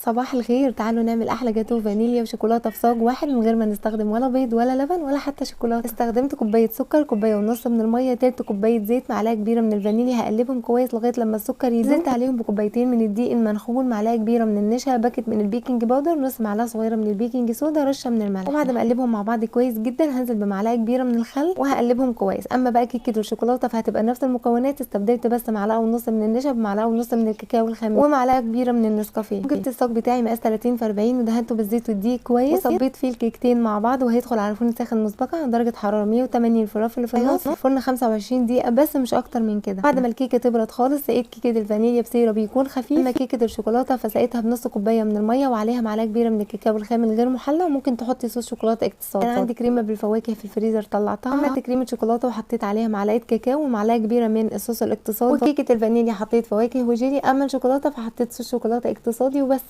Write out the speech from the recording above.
صباح الخير. تعالوا نعمل احلى جاتو فانيليا وشوكولاته في صاج واحد من غير ما نستخدم ولا بيض ولا لبن ولا حتى شوكولاته. استخدمت كوباية سكر، كوباية ونص من المية، تلت كوباية زيت، معلقه كبيرة من الفانيليا. هقلبهم كويس لغاية لما السكر يذوب. نزلت عليهم بكوبايتين من الدقيق المنخول، معلقه كبيرة من النشا، باكت من البيكنج باودر، نص معلقه صغيرة من البيكنج صودا، رشه من الملح. وبعد ما اقلبهم مع بعض كويس جدا هنزل بمعلقه كبيرة من الخل وهقلبهم كويس. اما بقى كيكة الشوكولاتة فهتبقى نفس المكونات، استبدلت بس معلقه ونص من النشا بمعلقه ونص من الكاكاو الخام ومعلقة كبيرة من النسكافيه. جبت الصاج بتاعي مقاس 30 في 40 ودهنته بالزيت والدقيق كويس، وصبيت فيه الكيكتين مع بعض، وهيدخل على فرن ساخن مسبقا على درجه حرارة 180 في الرف اللي في النص، فرن 25 دقيقة بس مش اكتر من كده. بعد ما الكيكه تبرد خالص سقيت كيكة الفانيليا ب syrup بيكون خفيف. اما كيكة الشوكولاتة فسقيتها بنص كوباية من المية وعليها معلقه كبيرة من الكاكاو الخام الغير محلى، وممكن تحطي صوص شوكولاتة اقتصادي. انا عندي كريمة بالفواكه في الفريزر طلعتها، عملت كريمة شوكولاتة وحطيت عليها معلقه كاكاو ومعلقة كبيرة من الصوص الاقتصادي. وكيكه الفانيليا حطيت فواكه وجيلي، اما الشوكولاتة فحطيت صوص شوكولاتة اقتصادي وبس.